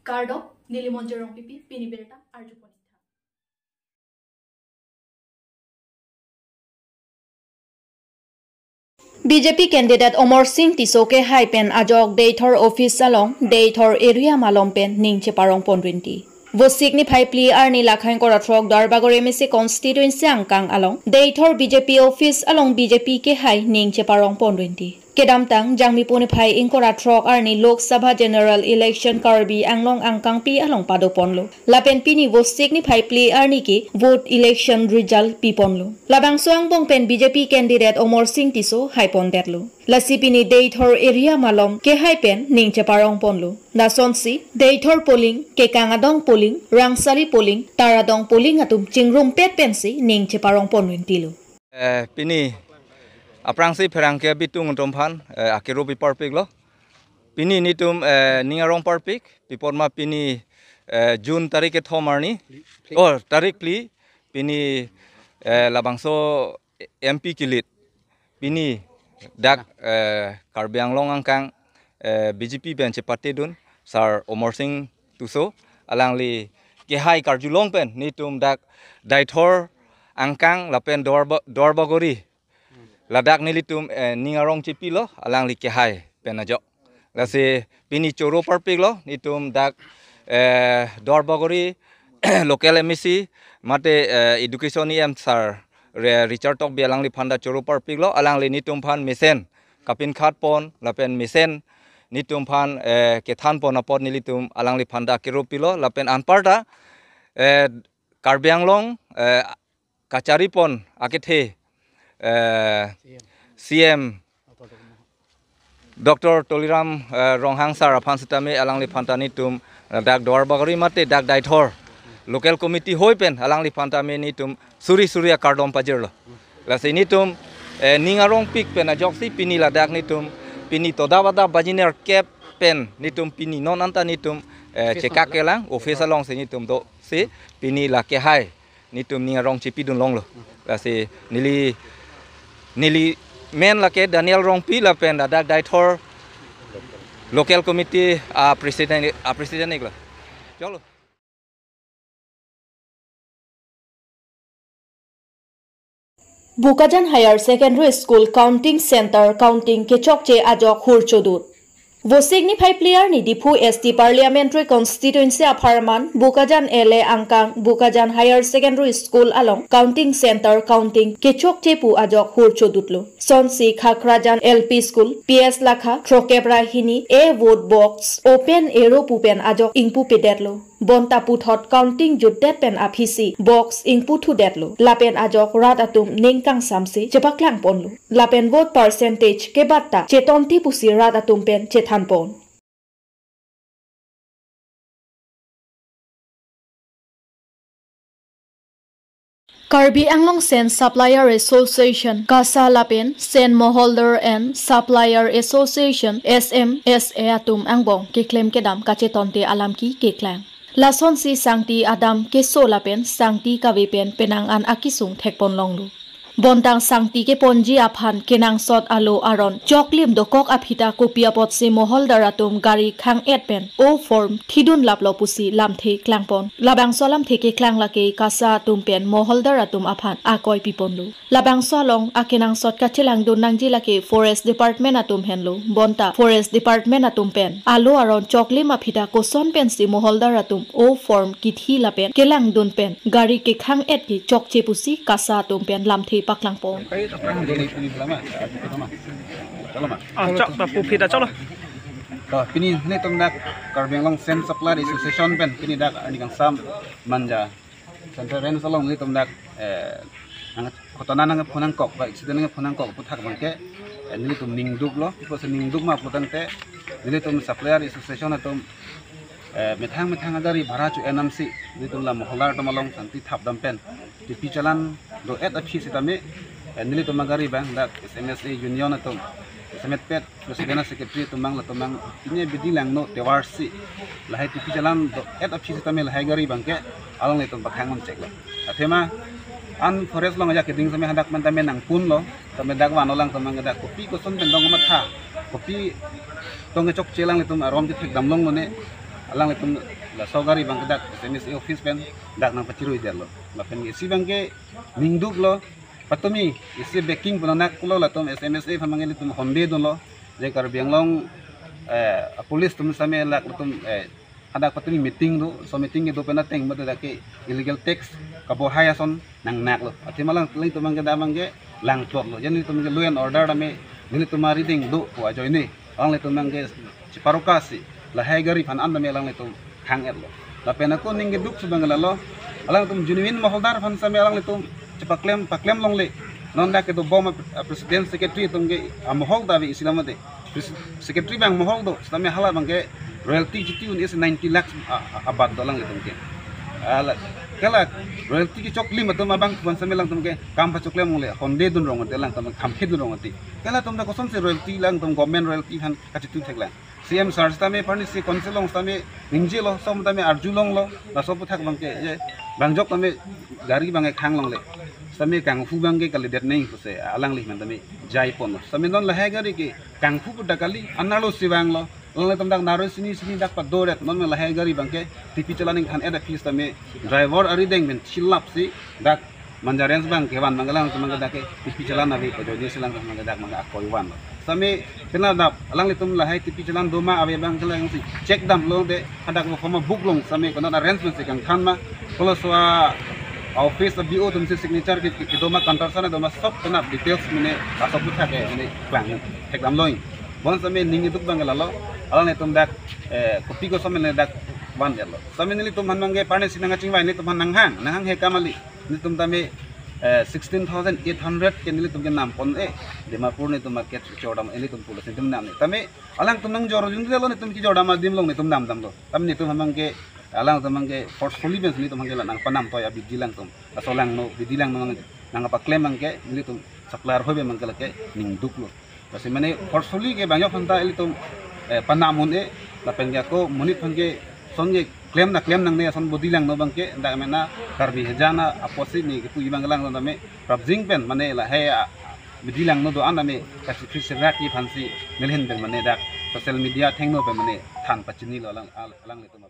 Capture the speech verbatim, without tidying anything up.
Kardom, neli Monjir Rongpipi, pini birta arjupon. B J P candidate Amarsing Tisso kehai pen ajok Deithor office along Deithor area malom pen ning cheparongpon rinti. Vosik niphai phli arni lakhang ingkoi ra throk Duarbagori M A C constituency angkang along Deithor B J P office along B J P kehai ning cheparongpon rinti. Kedamtang Jangmipo niphai ingkoi ra throk arni Lok Sabha General Election Karbi Anglong angkangpi along padoponlo. Lapen pini Vosik niphai phli arni ke vote election result piponlo. Labangso angbong pen B J P candidate Amarsing Tisso haipondetlo. Lasi pini Deithor area malom kehai pen ning cheparongponlo. Lasonsi Deithor polling, Kekang Adong polling, Rangsali polling, Taradong polling atum chingrumpet pensi ning cheparongpon rintilo. Eh, pini aphrangsi pherangke bitung atum aphan, eh, akero piparpiklo. Pini netum, eh, ning arong parpik, pi apot ma pini, eh, June tarik kethom arni. Oh, tarik phli, pini, eh, labangso M P kilit. Pini dak, eh, Karbi Anglong angkang, eh, B J P pen chepatedun, Sir Amarsing Tisso, alangli kehai karjulong pen, netum dak Deithor angkang lapen Duarba-, Duarbagori. Ladak nelitum, eh, ning arong chepilo, alangli kehai pen ajok. Lasi pini choro parpiklo, netum dak, eh, Duarbagori local M A C, mate, eh, education E M Sir Re-, Richard Tokbi alangliphan ta choro parpiklo, alangli netum aphan mesen kapinkhatpon, lapen mesen netum aphan, eh, kethanpon apot nelitum alangliphan ta akero pilo, lapen anparta, eh, Karbi Anglong, eh, kacharipon akethe, eh, C M Doctor Tuliram, eh, Ronghang Sir aphan sitame alangliphan ta netum, eh, dak Duarbagori mate dak Deithor local committee hoi pen alangliphan tame netum suri suri akardom pajirlo. Lasi netum, eh, ning arongpik pen ajoksi pini ladak netum pini toda vada bajiner kep pen netum pini non anta netum, eh, chekak kelang office alongsi netum dosi pini la kehai netum ning arong chepidun longlo. Lasi neli, neli men lake Daniel Rongpi lapen ladak Deithor local committee, ah, president, ah, president iklo. Cholo. Bokajan Higher Secondary School Counting Center counting kechokche ajok hur chodut. Vosik niphai phli arni Diphu S T Parliamentary Constituency apharman Bokajan L A angkang Bokajan Higher Secondary School along counting center counting kechokche pu ajok hur chodutlo. Sonsi Khakrajan L P School, P S Lakha, throkkep ra hini A vote box, open arrow pu pen ajok ingpupedetlo. Bonta puthot counting jutdet pen aphisi box ingputhudetlo. Lapen ajok rat atum ning kangsamse chepaklangponlo. Lapen vote percentage kebatta chetonte pusi rat atum pen chethanpon. Karbi Anglong Sand Supplier Association, KASA lapen Sand Moholder and Supplier Association, S M S A atum angbong keklem kedam kachetonte alamki keklang. Lasonsi sangti adam keso lapen sangti kave pen penang an akisung thekpon longlo. Bontang sangti keponji aphan kenangsot alo aron choklim dokok aphi ta kopi apotsi moholdar atum gari khang-et pen o form thidun laplo pusi lamthe klangpon. Labangso lamthe keklang lake KASA atum pen moholdar atum aphan akoi piponlo. Labangso along akenangsot kachelangdun nangji lake Forest Department atum henlo. Bonta Forest Department atum pen alo aron choklim aphi ta koson pensi moholdar atum o form kithi lapen kelangdun pen gari kekhang-et ke chokche pusi KASA atum pen lamthe paklangpon. Ah, chok, ta pu phi ta cholo. To, pini netum dak Karbi Anglong Sand Supplier Association pen pini dak arni kangsam Manja Central Range along netum dak, eh, nang kotona nangphonangkok ba accident nangphonangkok aputhak abangke, eh, nelitum ningduklo, pusi ningduk ma putangte nelitum Supplier Association atum, eh, methang methang agari bhara cho-en damsi nelitum la moholdar atum along sangti thapdam pen tipi chalan do-et aphi sitame, eh, nelitum agari abang dak S M S A Union atum, S M S pet President a Secretary atum abang latum abang pine bidi langno tovar si lahai tipi chalan do-et aphi sitame lahai gari abangke along netum pakhang-un cheklo. Athema an forest along ajak keding sitame hadak man tame nangpunlo, tame dak van olang tame dak kopi koson pen dong matha, kopi tong kechokche lang netum aron kethekdam longlone. Alanglitum laso gari abangke dak S M S A office pen dak nangpachirui detlo. Lapen isi abangke ningduklo, patumi isi backing pu nangkoklo, latum S M S A aphan abangke ilitum honde dunlo, je Karbi Anglong, eh, police atum sitame lak latum, eh, hadak patumi meeting do, laso meeting kedo pen ateng mate dak ke illegal tax kabohai ason nangnaklo. Athema alanglitum abangke dak abangke langplotlo. Jani ilitum abangke law and order tame nelitum arideng do pu ajoine alanglitum abangke cheparokasi lahai gari aphan an tame alanglitum hang-etlo. Lapen ako ning keduk si abangke lalo, alanglitum genuine moholdar aphan sitame alanglitum chepaklem, paklem longle. Non dak kedobom a, a president secretary atum ke amohol ta ave isi lamade. Pres-, secretary abang mohol do, sitame hala abangke royalty chiti un-e si ninety lakhs a, a, abat do alanglitum ke. Ala, kala royalty kechoklim atum abang aphan sitame alangtum ke kam pachoklem longle, honde dun rong ati, alangtum kam khe dun rong ati. Kala atum ta kosonsi royalty, alangtum government royalty aphan kachitu theklang. C M sir sitame, parni si council along sitame ningjelo, laso tame arjulonglo, laso aphuthak abangke, je, bang ajok tame gari abangke khang longle. Sitame kanghu abangke kalidet neng pusi alangli amen tame jaiponlo. Sitame non lahai gari ke kanghu pu dak kali, anerlo si vanglo. Alanglitum dak neroi sini sini dak padoret, non lahai gari abangke T P challan ingthan-et aphi sitame driver arideng pen chilap si dak Manja Range abangke van abangke alangtum abangke dak ke T P challan ave pu ajoine si alangtum abangke dak abangke akoi vanlo. Sitame kena dap alanglitum lahai T P challan doma ave abangke alang si check damlo de, hadak form book long sitame kena arrangement si kangthan ma, kolo so a office a B O atum si signature ke, ke doma, counter sana doma, sob kena details mane laso aphuthak ke mane klang thekdamlo. Bon sitame ning keduk abangke lalo, alanglitum dak, eh, kopi koson mane dak van detlo. Sitame nelitum aphan abangke parni si nangkachingvai, nelitum aphan nanghang, nanghanghe kam kali. Nelitum tame, eh, sixteen thousand eight hundred ke nelitum ke nampon-e, Dimapur nelitum market kejor dam, nelitum pulo nelitum nam-e. Tame alangtum nangjor jun detlo, nelitum kejor dam adim along nelitum namdamlo. Tame nelitum aphan abangke, alangtum abangke forcefully pen nelitum aphan ke la nangpanam toi abidi alangtum. Laso langno, bidi langno nang, nangpaklem abangke nelitum supply arhoi pen abangke lake ningduklo. Lasi mane forcefully ke bang ajok aphan ta ilitum, eh, panam un-e, lapen ke ako monit aphan ke ason ke klem na klem nangne ason bidi langno abangke, dak mena Karbi Hajan apotsi ne kepu abang lang tame prapjin pen mane lahai a bidi langno do-an tame kasi phisi rak aphansi nelihin pen mane dak social media athengno pen mane than pachinilo alang, al-, alanglitum.